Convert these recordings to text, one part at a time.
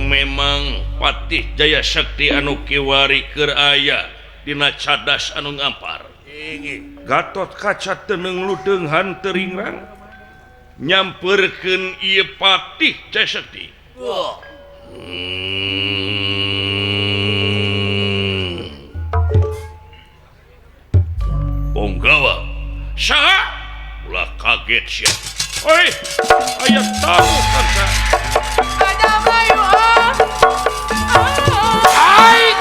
Memang Patih Jaya Sakti anu kiwari keur aya dina cadas anu ngampar. Gatot Kaca teneng ludeunghan teuringrang nyamperkeun ieu Patih Jaya Sakti. Ponggawa saha ulah kaget sia. Oi, aya tamu kanca. Ada Melayu ah. Hai.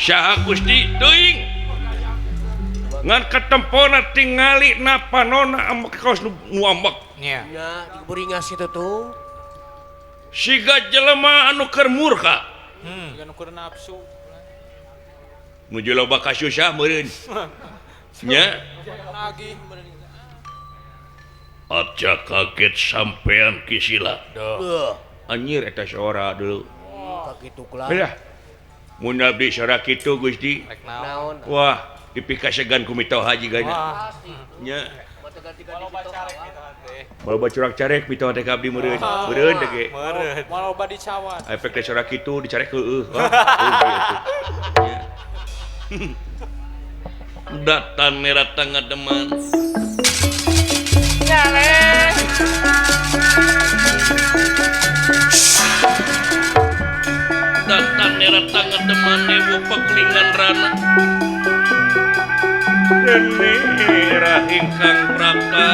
Saha Gusti teuing ngan ketempona tingali napanona ambek kaos nu ambek nya diberingas itu tuh siga jelema anu keur murka siga nu keur nafsu nuju loba kasusah meureun nya nagih meureun aja kaget sampean Kisila anjir eta sora dulu kakitu lah mun abdi sora kitu Gusti naon wah dipikasegan ku mitoha jigana nya loba curak carek mitoha teh ka abdi meureun meureun teh ge meureun loba dicawan efek teh sora kitu dicarek heueuh datan merata ngademan nyale datan merata ngademan ewu peklingan rana Denira ingkang prapta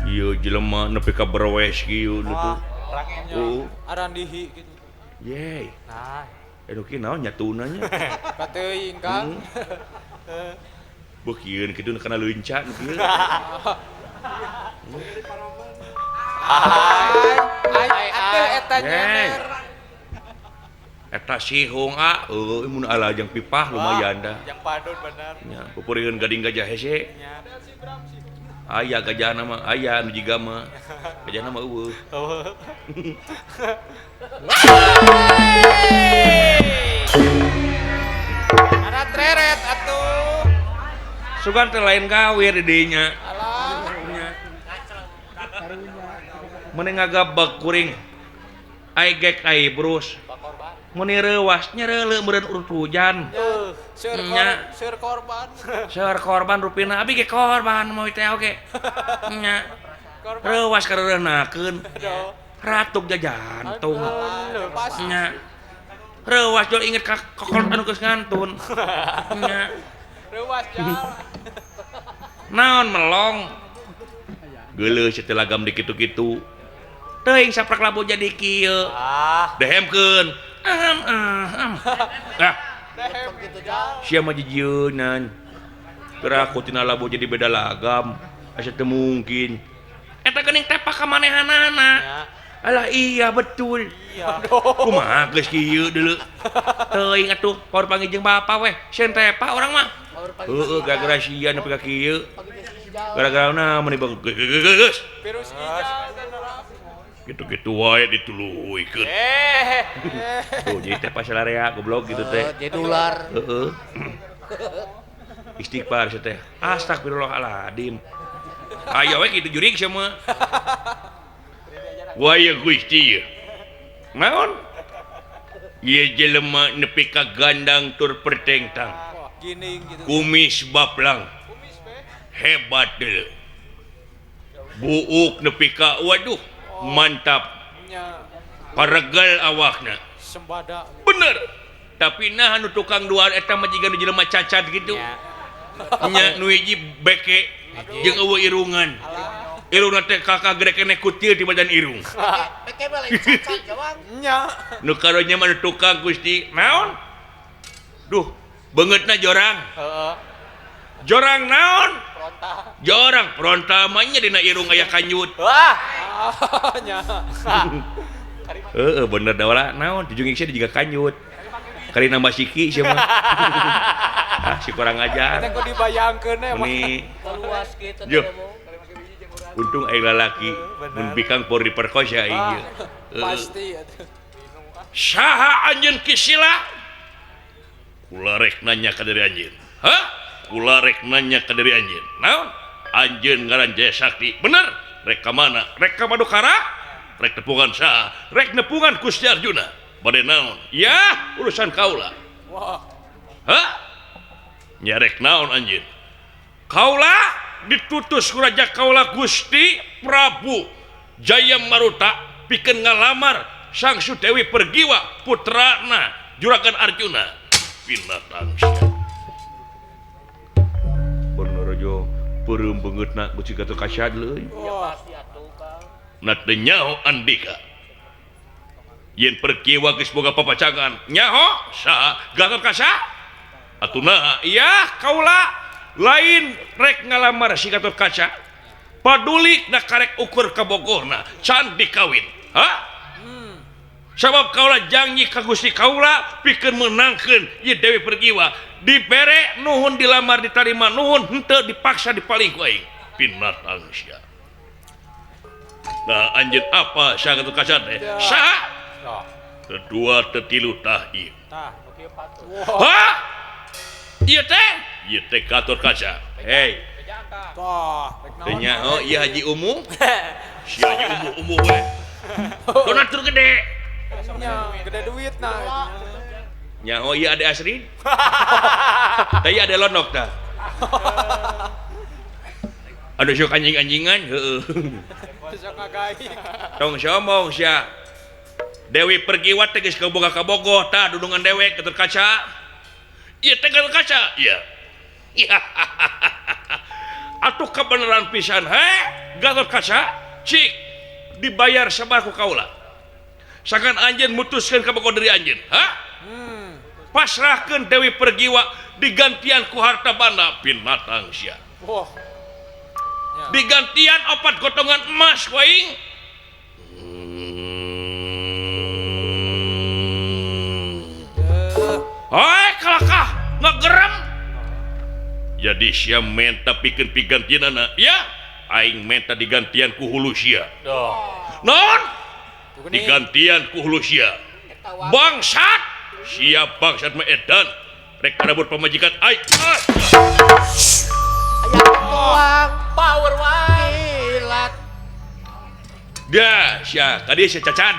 ieu jelema nepi ka berwes kieu tuh. Oh, arandihi gitu. Ye. Nah, anu kieu naon nyatuna nya? Kateuing Kang. Beukeun kitu kana leunca nu kieu. Ai atuh eta nyener. Eta sihung ah eueuh mun ala jeung pipah lumayan dah. Jeung padon bener. Nya pupurieun gading gajah hese. Aya gajahna mah aya nu jiga mah. Gajahna mah eueuh. Ada treret atuh. Sugan teh lain gawir di dinya. Alah. Meni ngagabeg kuring. Ai gek ai brus. Meni reuwas nyereuleuh meureun urut hujan. Seur korban. Seur korban rupina abi ge korban moe teh oge. Nya. Reuwas kareureunahkeun. Ratuk jajantung. Nya. Reuwas jol inget ka kokol anu geus ngantun. Nya. Reuwas jal. Naon melong. Geuleuh setelah lagam di kitu-kitu. Teuing saprak labu jadi kieu. Ah. Dehemkeun. Aham aham. Ah. Dehem kitu jal. Sia mah jijieunan. Geura aku tina labu jadi beda lagam. Asa teu mungkin. Eta geuning tepak ka manehanana. Alah iya betul. Iya. Kumaha geus kieu deuleu. Teuing atuh power panggih jeung bapa weh. Sieun tepak urang mah. Heeh, gara-gara sia nepi ka kieu. Gara-gara na meni geus. Virus ijal teh nerap. Gitu-gitu wae dituluhuykeun. Tuh jadi teh pasalarea goblok gitu teh. Jadi ular. Heeh. Istighfar sia teh. Astagfirullahaladzim. Aya we kitu jurig sia mah. Waya Gusti ieu. Naon? Ieu jelema nepi ka gandang tur pertengtang. Gining gitu. Kumis baplang. Hebat deuleu. Buuk nepi ka waduh, mantap. Paregel awakna. Sembada. Bener. Tapi nah anu tukang duaan eta mah jiga nu jelema cacat gitu. Nya nu hiji beke jeung eueuh irungan. Irungna teh kakak gede keneh kutil di badan irung. Beke mah lain cacat jawang. Nya. Nu karonya mah nu tukang Gusti. Naon? Duh, beungeutna jorang. Heeh. Jorang naon? Jorang frontal mah nya dina irung aya kanjut. Wah. Nya. Heeh bener da wala naon dijunging sia juga kanjut. Kari nambah siki sia mah. Ah si kurang ajar. Eta kudu dibayangkeun emang. Meni Luas kitu teh. Untung aing lalaki mun bikang por diperkosa aing ieu. Pasti atuh. Saha anjeun Ki Sila? Kula rek nanya ka diri anjeun. Hah? Kula rek nanya ka diri anjeun. Naon? Anjeun ngaran Jaya Sakti. Bener? Rek ka mana? Rek ka Madukara? Rek nepungan saha? Rek nepungan Gusti Arjuna. Bade naon? Ya, urusan kaula. Wah. Hah? Nya rek naon anjeun? Kaula ditutus ku Raja Kaula Gusti Prabu Jaya Maruta pikeun ngalamar Sang Sudewi Pergiwa putrana Juragan Arjuna. Binatang sia. Bener jo peureum beungeutna Gusti Gatot Kaca leuy. Na teu nyaho Andika. Yen Pergiwa geus boga papacangan, nyaho saha Gatot Kaca? Atuh naha? Ya kaula lain rek ngalamar si Gatot Kaca. Paduli na karek ukur ka Bogorna can dikawin. Hah? Sabab kaula janji ka Gusti kaula pikeun meunangkeun ieu Dewi Pergiwa. Dibere nuhun dilamar ditarima nuhun henteu dipaksa dipaling ku aing. Binatang sia. Nah anjeun apa sia Gatot Kaca teh? Saha? Kedua tetilu tah ieu. Tah, hah? Ieu teh? Ieu teh Gatot Kaca. Hei. Tah, rek naon? Teu nyaho ieu Haji Umu. Si Haji Umu-umu we. Donatur gede. Nya, gede duit nah. Nyaho ieu Ade Asrin. Tah ieu Ade Londok tah. Aduh sok anjing-anjingan heueuh. Sok ngagaik. Tong sombong sia. Dewi Pergiwa teh geus kaboga ka Bogoh tah dudungan dewek Gatot Kaca. Ieu teh Gatot Kaca. Iya. Atuh kabeneran pisan he Gatot Kaca cik dibayar sabar ku kaula. Sakan anjeun mutuskeun ka Bogoh diri anjeun. Hah? Pasrahkeun Dewi Pergiwa digantian ku harta banda binatang sia. Wah. Digantian 4 gotongan emas ku aing. Hei kalakah ngegerem. Jadi sia menta pikeun pigantianana. Ya, aing menta digantian ku hulu sia. Naon? Digantian ku hulu sia. Bangsat! Sia bangsat mah edan. Rek karebut pamajikan aing. Aya tuang power wae. Dah, sia tadi sia cacad.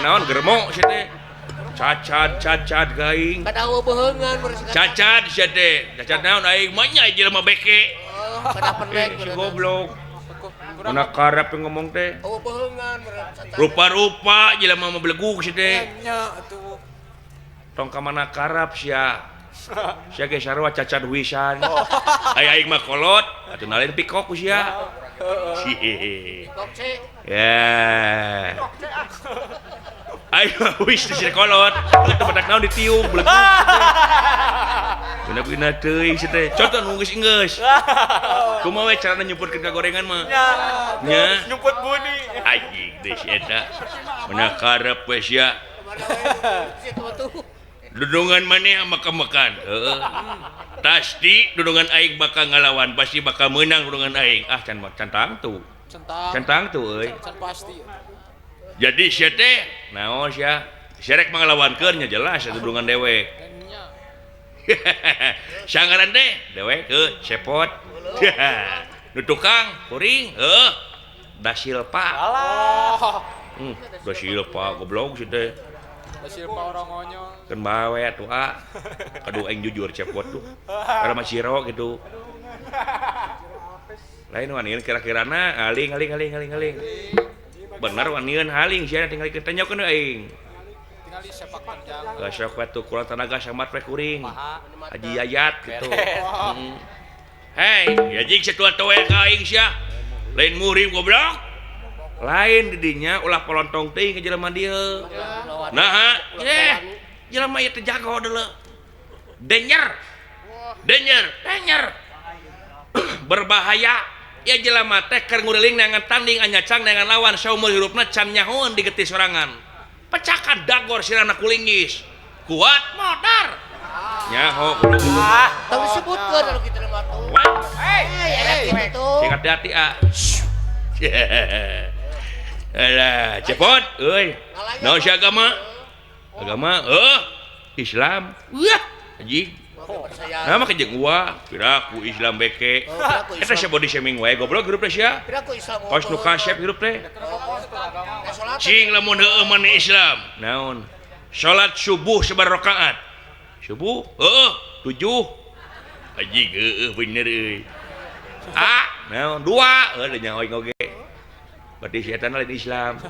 Naon germo sia teh. Cacad cacad gaing. Kada eueuh beheungan Cacad sia teh. Cacad naon aing mah nya jelema beke. Kada pendek si goblok. Mana karep ngomong teh. Eueuh beheungan Rupa-rupa jelema mah belegug sia teh. Nya atuh. Tong ka mana karep sia. Sia ge sarua cacad wisan. Aya aing mah kolot, atuh nalin pikok ku sia. Pikok ce. Ya. Ayo wis di kolot. Teu badak naon ditiung belegug. Guna-guna teuing si teh. Contoh nu geus enggeus. Kumaha we carana nyumputkeun ka gorengan mah? Nya. Nyumput buni. Anjing teh si eta. Mana karep we sia. Dudungan maneh makan-makan. Heeh. Pasti dudungan aing bakal ngalawan, pasti bakal meunang dudungan aing. Ah can tangtu. Can tangtu euy. Can pasti. Jadi sia teh naon sia? Sia rek mangalawankeun nya jelas dudungan dewek. Sangaran teh dewek heuh sepot. Nu tukang kuring heuh Da Silva. Alah. Da Silva goblok sia teh. Da Silva orang ngonyol. Keun bae atuh ah. Aduh aing jujur cepot tuh. Karena mah Ciro gitu. Lain wanian kira-kirana aling aling aling aling aling. Bener wanian haling sia tinggal ditanyakeun aing. Tingali sepak panjang. Geus sok we tuh kurang tenaga samat we kuring. Haji Yayat gitu. Hei, ya jing satua-tua ka aing sia. Lain murim goblok. Lain didinya ulah polontong teuing ka jelema dieu. Naha, jelema ieu teh jago deuleu. Danger. Danger, danger. Berbahaya. Ya jelema teh keur nguriling neangan tanding anyacang neangan lawan saumur hirupna can nyahoeun digetih sorangan. Pecakan dagor sirana kulinggis. Kuat modar. Nyaho kudu. Ah, tong disebutkeun anu kitu mah tuh. Hei, hey, kitu. Sing hati-hati ah. Alah, cepot euy. Naon si agama? Agama heuh Islam. Wah, anjing. Nah mah jeung gua, piraku Islam beke. Eta sia body shaming wae goblok hirup teh sia. Kos nu kasep hirup teh. Cing lamun heueuh maneh Islam. Naon? Salat subuh sabaraha rakaat? Subuh heueuh 7. Anjing heueuh bener euy. Ah, naon 2 heueuh da nyaho aing oge. Berarti si eta lain Islam.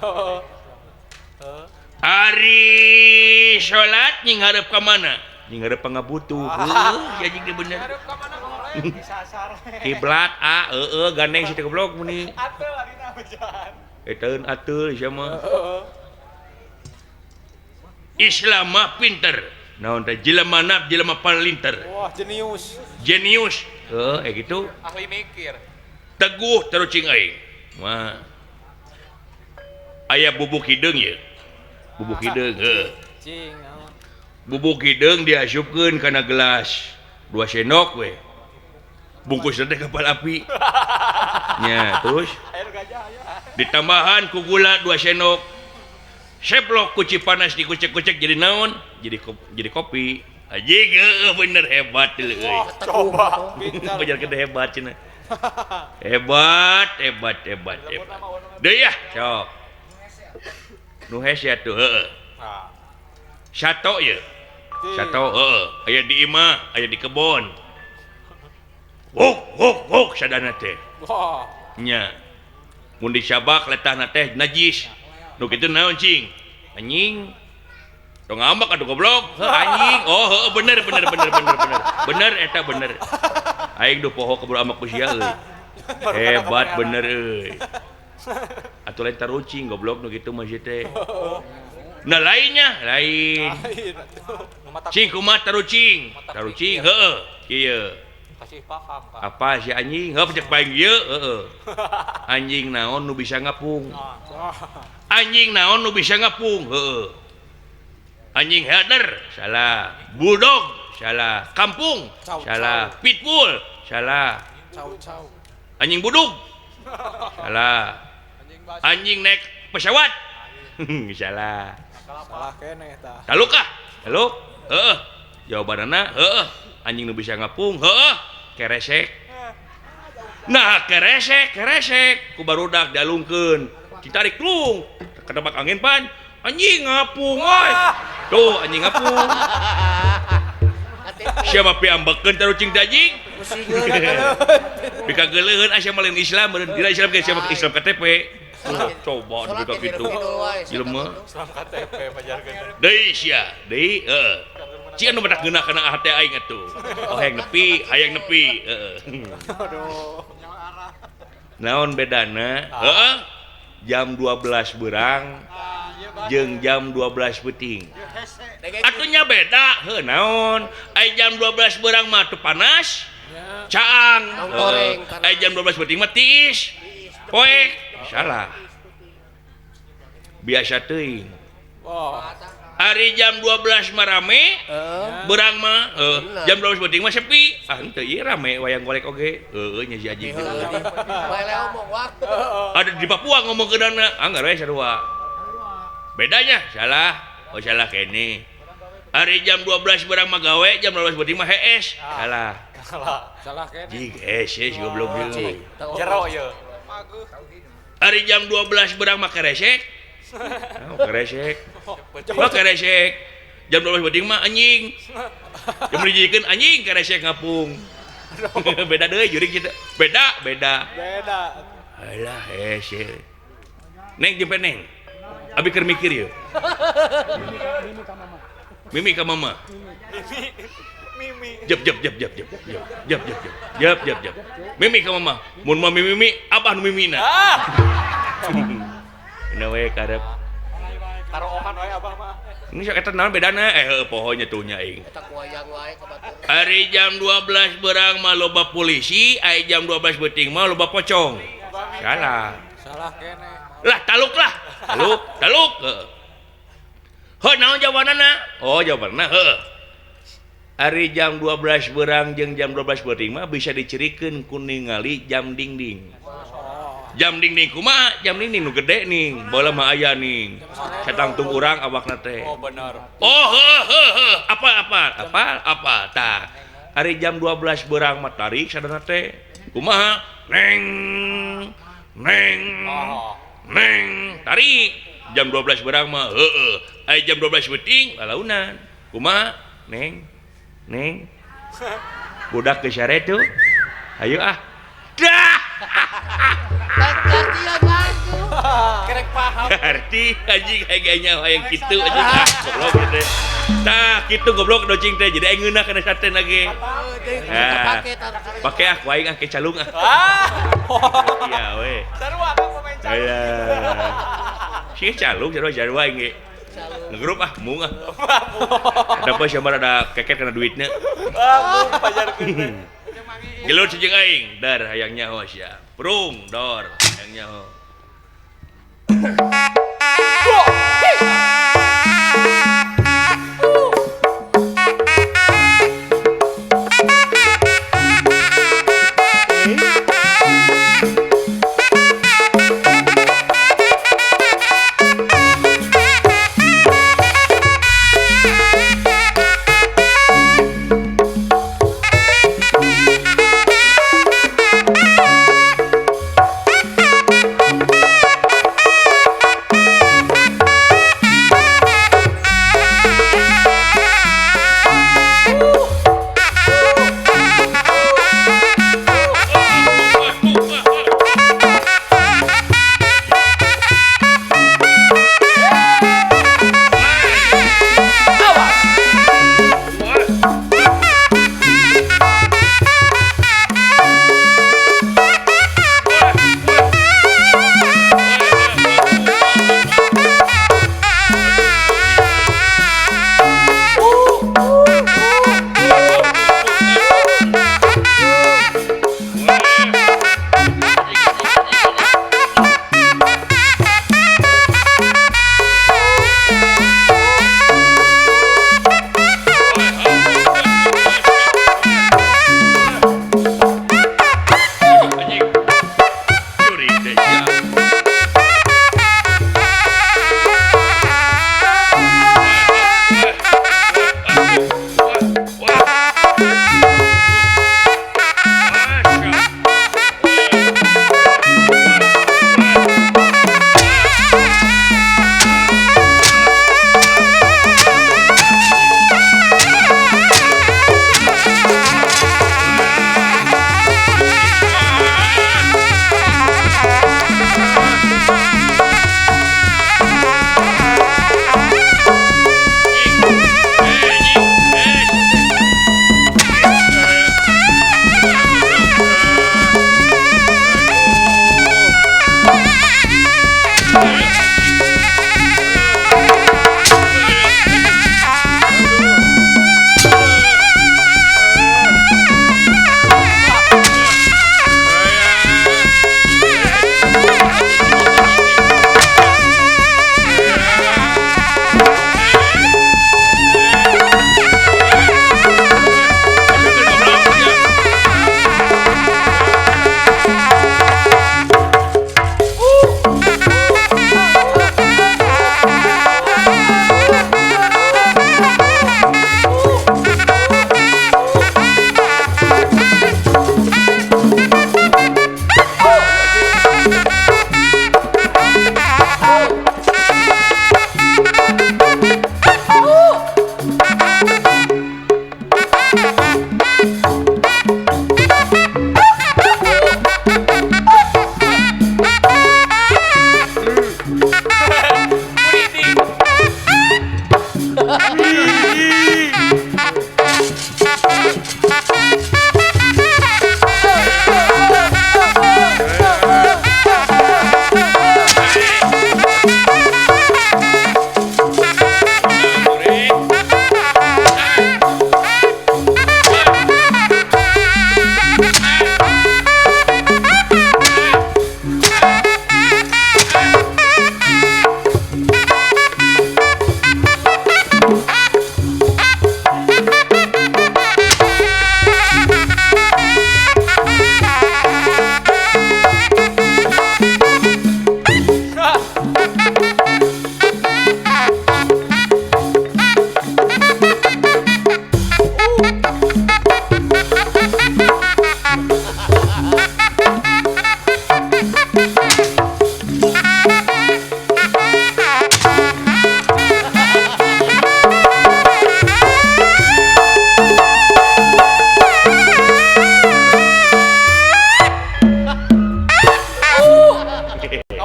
Ari salat nying hareup ka mana? Nying hareup pangabutuh. Heueuh, si anjing teh bener. Kiblat a heueuh gandeng si teh goblok muni. Ateul arina bejaan. Eteun ateul sia mah. Islam mah pinter. Naon teh jelema na jelema palinter. Wah, jenius. Jenius. Heueuh, gitu. Ahli mikir. Teguh tarucing aing. Mah. Aya bubuk hideung ye. Bubuk hideung heuh. Bubuk hideung diasupkeun kana gelas 2 sendok we. Bungkusna teh kapal api. Nya, terus ditambahan ku gula 2 sendok. Seblok ku cipanas dikucek-kucek jadi naon? Jadi kopi. Anjing heueuh bener hebat leuy. Coba. Pajarkeun hebat cenah. Hebat, hebat, hebat, hebat. Deui ah, sok. Nu hese atuh heueuh. Sato ye. Sato heueuh, aya di imah, aya di kebon. Wuk wuk wuk sadana teh. Nya. Mun disabak letahna teh najis. Nu kitu naon cing? Anjing. Tong ngambek atuh goblok. Heuh anjing. Oh heueuh bener bener bener bener bener. Bener eta bener. Aing duh poho keburu ambek ku sia euy. Hebat bener euy. Atuh lain tarucing goblok nu kitu mah si teh. Nah lainnya lain. Cing kumaha tarucing? Tarucing heueuh kieu. Kasih paham Pak. Apa si anjing? Heuh cek paing ieu heueuh. Anjing naon nu bisa ngapung? Anjing naon nu bisa ngapung? Heueuh. Anjing herder salah, bulldog salah, kampung salah, pitbull salah. Anjing budug salah. Anjing naik pesawat salah. Salah keneh tah. Taluk ah, taluk. Heeh. Jawabanana heeh. Anjing nu bisa ngapung, heeh. Keresek. Nah, keresek, keresek ku barudak dialungkeun. Ditarik lung, ketebak angin pan. Anjing ngapung euy. Tuh anjing ngapung. Siapa piambekeun tarucing teh anjing? Pikageuleuheun asa mah lain Islam meureun. Dina Islam ge siapa Islam KTP. Coba duka kitu. Jelema Islam KTP pajarkeun. Deui sia, deui heueuh. Cing anu badak geunah kana hate aing atuh. Oh hayang nepi, hayang nepi, heeh. Aduh. Naon bedana? Heeh. Jam 12 beurang jeung jam 12 peuting. Atunya beda, heuh naon? Ai jam 12 beurang mah teu panas. Caang. Ai jam 12 peuting mah tiis. Poek. Salah. Biasa teuing. Ari jam 12 mah rame, beurang mah jam 12 peuting mah sepi. Ah henteu ieu rame wayang golek oge. Heueuh nya si anjing. Ada di Papua ngomong ke dana, ah enggak we sarua. Bedanya salah. Oh salah kene. Ari jam 12 beurang mah gawe, jam 12 peuting mah hees. Salah. Salah kene. Jig hees goblok deui. Jero ieu. Ari jam 12 beurang mah keresek. Oh, keresek. Mah keresek. Jam 12 peuting mah anjing. Jam dijikeun anjing keresek ngapung. Beda deui jurig kitu. Beda, beda. Beda. Alah hese. Neng jempe neng. Abi keur mikir ieu. Mimi ka mama. Mimi. Jep jep jep jep jep jep jep jep jep jep jep. Mimi ka mama. Mun mami mimi abah nu mimina. Ah. Ini we karep. Tarohan we abah mah. Ini sok eta naon bedana? Heuh poho nya tuh nya aing. Eta kuayang wae ka batur. Ari jam 12 berang mah loba polisi, ari jam 12 beuting mah loba pocong. Salah. Salah keneh. Lah taluk lah. Taluk, taluk. Heuh naon jawabanna? Oh jawabanna heuh. Ari jam 12 berang jeung jam 12 beuting mah bisa dicirikeun ku ningali jam dinding. Jam dinding kumaha? Jam dinding nu gede ning, baheula mah aya ning. Satangtung urang awakna teh. Oh benar. Oh heuh heuh heuh, apa apa apa apa tah. Ari jam 12 berang mah tarik sadana teh. Kumaha? Neng neng neng tarik. Jam 12 berang mah heueuh. Ari jam 12 beuting lalaunan. Kumaha? Neng neng. Budak geus sare tuh. Ayo ah. Dah. Kerek paham. Arti anjing kayaknya hayang kitu anjing ah goblok teh. Tah kitu goblok docing teh jadi aing ngeunah kana saten lagi. Pake ah ku aing ah ke calung ah. Iya we. Sarua apa pemain calung. Aya. Si calung sarua sarua aing ge. Ngegrup ah mung ah. Ada apa siapa ada keket kana duitnya. Ah mung pajarkeun teh. Gelut si jeung aing, dar hayang nyaho sia. Prung dor hayang nyaho.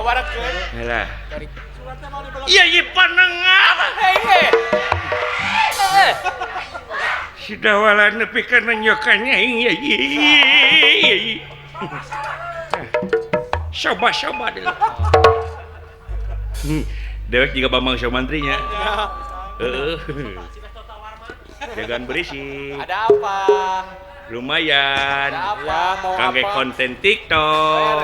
Kabarekeun. Lah. Iya ieu panengah. Hei. Si dawala nepi ka nonyokan aing ya. Coba-coba deh. Dewek juga Bambang Somantrinya. Heeh. Jangan berisik. Ada apa? Lumayan. Ada apa? Mau kangge apa? Konten TikTok.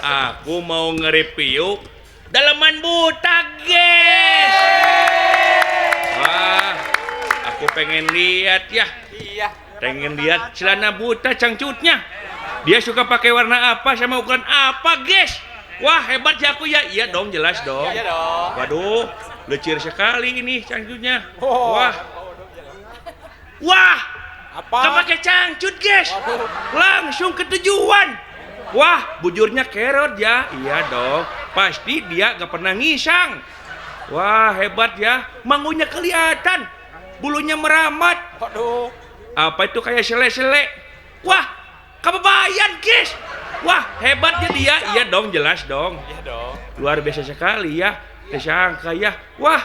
Aku mau nge-review daleman buta, guys. Wah, aku pengen lihat ya. Iya. Pengen lihat celana buta cangcutnya. Dia suka pakai warna apa sama ukuran apa, guys? Wah, hebat ya aku ya. Iya dong, jelas dong. Iya dong. Waduh, lecir sekali ini cangcutnya. Oh. Wah. Wah. Apa? Gak pakai cangcut, guys. Langsung ke tujuan. Wah, bujurnya kerot ya. Iya dong. Pasti dia gak pernah ngisang. Wah, hebat ya. Mangunya kelihatan. Bulunya meramat. Waduh. Apa itu kayak sele-sele? Wah, kebabayan, guys. Wah, hebatnya dia. Iya dong, jelas dong. Iya dong. Luar biasa sekali ya. Tersangka ya. Wah,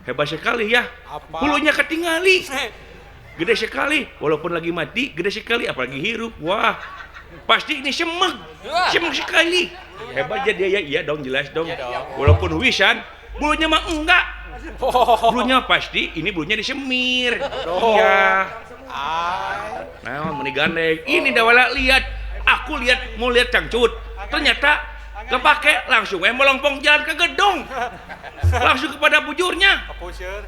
hebat sekali ya. Apa? Bulunya ketinggali. Gede sekali. Walaupun lagi mati, gede sekali. Apalagi hirup. Wah, pasti ini semeg. Semeg sekali. Hebatnya dia ya. Iya dong, jelas dong. Iya dong. Walaupun wisan, bulunya mah enggak. Oh. Bulunya pasti ini bulunya disemir. Iya. Nah, meni gandeng. Ini dawala lihat. Aku lihat mau lihat cangcut. Ternyata kepake langsung melongpong jalan ke gedung. Langsung kepada bujurnya. Kapusir.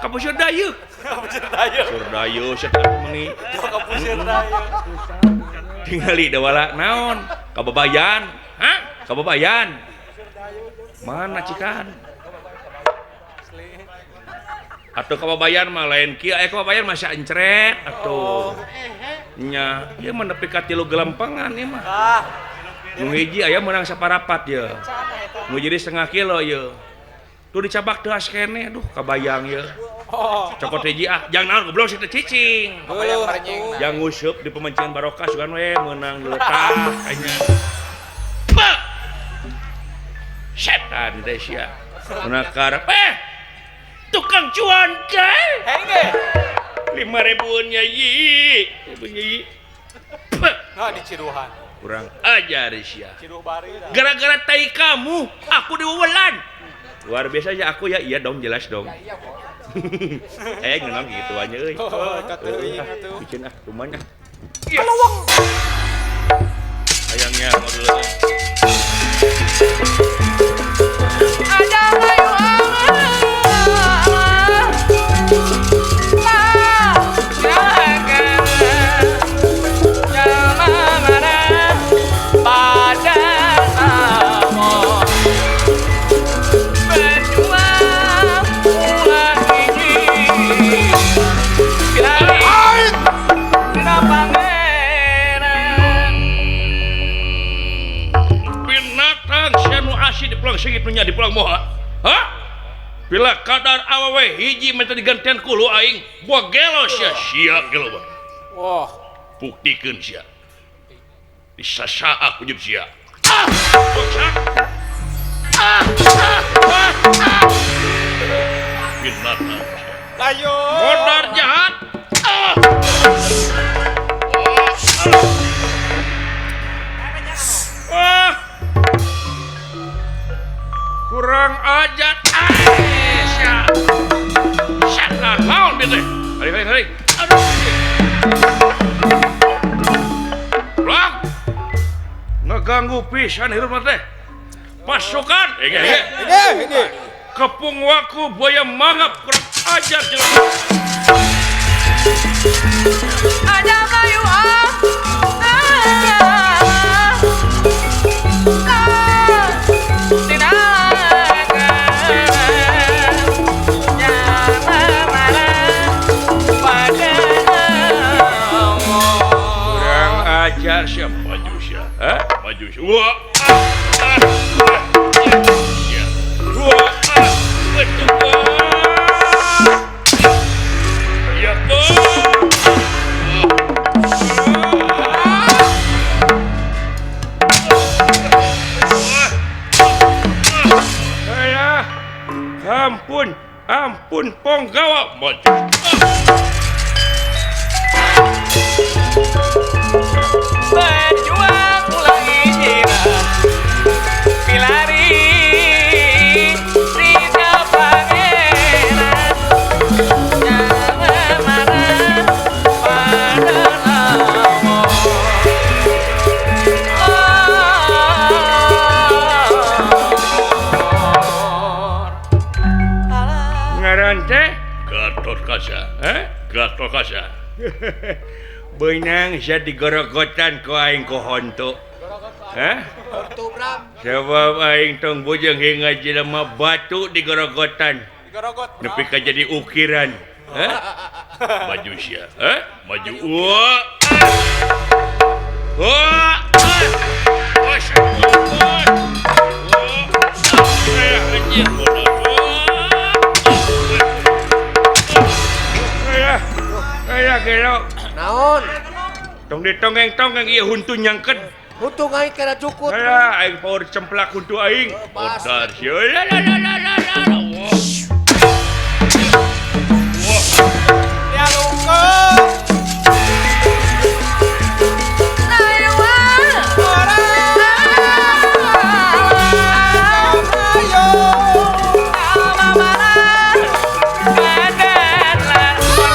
Kapusir dayu. Kapusir dayu. Kapusir dayu set atuh meni. Kapusir dayu. Tingali dawala naon? Kababayan. Hah? Kababayan. Mana cikan? Atau kababayan mah lain kieu, kababayan mah encret atuh. Nya, ieu mah nepi ka 3 gelempangan ieu mah. Nu hiji aya meunang saparapat ye. Nu jadi setengah kilo ye. Tuh dicabak teuas keneh, duh kabayang ye. Cokot hiji ah, jangan naon goblok si teh cicing. Jang nguseup di pemancingan barokah sugan we meunang leutah anya. Ba! Setan teh sia. Meunang karep tukang cuan teh. Henge. 5.000-an nyai. Ibu nyai. Nah, di Ciruhan. Kurang ajar sia. Ciruh bari. Gara-gara tai kamu, aku diwewelan. Luar biasa ya aku ya. Iya dong, jelas dong. Ngeunang gitu aja euy. Oh, kateuing atuh. Bikin ah, lumayan ah. Sayangnya mau dulu. Ada layu di pulang moha. Hah? Bila kadar awewe hiji minta digantian ku lu aing, gua gelo sia, sia gelo bah. Wah, buktikeun sia. Disasaak ujub sia. Ah! Bangsa. Ah! Ah! Ah! Ah! Binatang sia. Ayo. Modar jahat. Ah! Ah! Kurang ajar. Sia. Sia, naon bieu teh? Hari hari hari. Aduh. Pulang. Ngeganggu pisan hirup mah teh. Pasukan. Ini. Kepung waku buaya mangap kurang ajar jelema. Ada kayu ah. Ajar siapa maju sia? Hah? Maju sia. Wah. Ya. Wah. Ya. Ampun, ampun ponggawa maju. Berjuang ulang ijina pilari Rida Pangeran jangan marah pada namo. Ngaran teh Gatot Kaca. Gatot Kaca. Beunang sia digorogotan ku aing ku hontu. Hah? Hontu Bram. Sebab aing tong bujeng hingga jelema batu digorogotan. Digorogot. Nepi ka jadi ukiran. Hah? Maju sia. Hah? Maju. Wah. Wah. Ayah gelo. Naon? Tong ditongeng-tongeng ieu huntu nyangket. Huntu aing kana cukut. Alah, aing power cemplak huntu aing. Pas. Odar sia. La la la la la.